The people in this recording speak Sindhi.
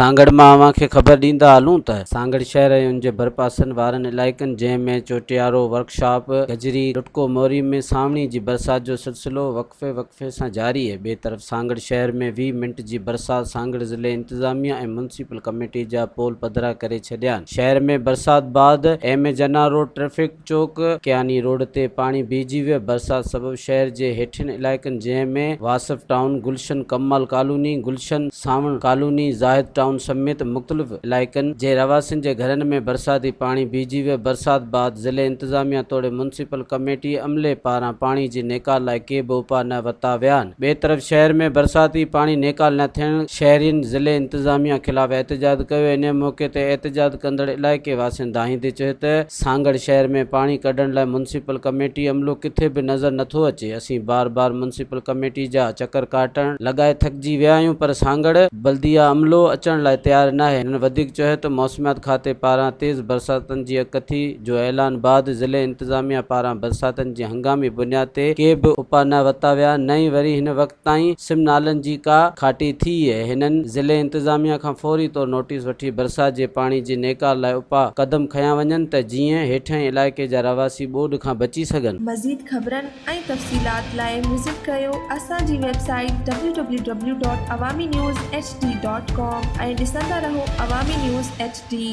سانگهڙ مان اوهان کي خبر ڏيندا هلون ته سانگهڙ شهر ۽ ان جي ڀرپاسن وارن علائقن جنهن ۾ چوٽيارو، ورڪشاپ، گجري، لٽڪو موري ۾ سانوڻي جي برسات جو سلسلو وقفي وقفي سان جاري اهي. ٻئي طرف سانگهڙ شهر ۾ 20 منٽ جي برسات سانگهڙ ضلعي انتظاميه ۽ ميونسپل ڪميٽي جا پول پڌرا ڪري ڇڏيا آهن. شهر ۾ برسات بعد M A Jinnah road traffic چوڪ، ڪياني روڊ تي پاڻي بيهجي ويو، برسات سبب شهر جي هيٺين علائقن جنهن ۾ Wasif town, Gulshan Kamal colony, Gulshan Sawan colony, Zahid town سميت مختلف علائقن جي رهواسين جي گهرن ۾ برساتي پاڻي بيهجي ويو، برسات بعد ضلعي انتظاميا توڙي ميونسپل ڪميٽي عملي پاران پاڻي جي نيڪال لاء ڪي به اپاء نه ورتا ويا آهن. ٻئي طرف شهر ۾ برساتي پاڻي نيڪال نه ٿيڻ شهرين ضلعي انتظاميا خلاف احتجاج ڪيو انهي موقعي تي احتجاج ڪندڙ علائقي واسين دانهيندي چيو ته سانگهڙ شهر ۾ پاڻي ڪڍڻ لاء ميونسپل ڪميٽي عملو ڪٿي به نظر نٿو اچي اسين بار بار ميونسپل ڪميٽي جا چڪر ڪاٽڻ لڳائي ٿڪجي ويا آهيون پر سانگهڙ بلديه عملو اچڻ لاء تيار ناهي هنن وڌيڪ چيو ته موسميات کاتي پاران تيز برساتن جي اڳڪٿي جو اعلان بعد ضلعي انتظاميا پاران برساتن جي هنگامي بنياد تي ڪي به اپاء نه ورتا ويا نه ئي وري هن وقت تائين سم نالن جي ڪا کاٽي ٿي اهي. هنن ضلعي انتظاميا کان فوري طور نوٽيس وٺي برسات جي پاڻي جي نيڪال لاء اپاء قدم کنيا وڃن ته جيئن هيٺئين علائقي جا رهواسي ٻوڏ کان بچي سگهن. مزيد خبرن ۽ تفصيلات لاء وزٽ ڪريو اسان جي website W W W dot Awami news H D dot com ۽ ڏسندا رهو عوامي نيوز ايڇ ڊي.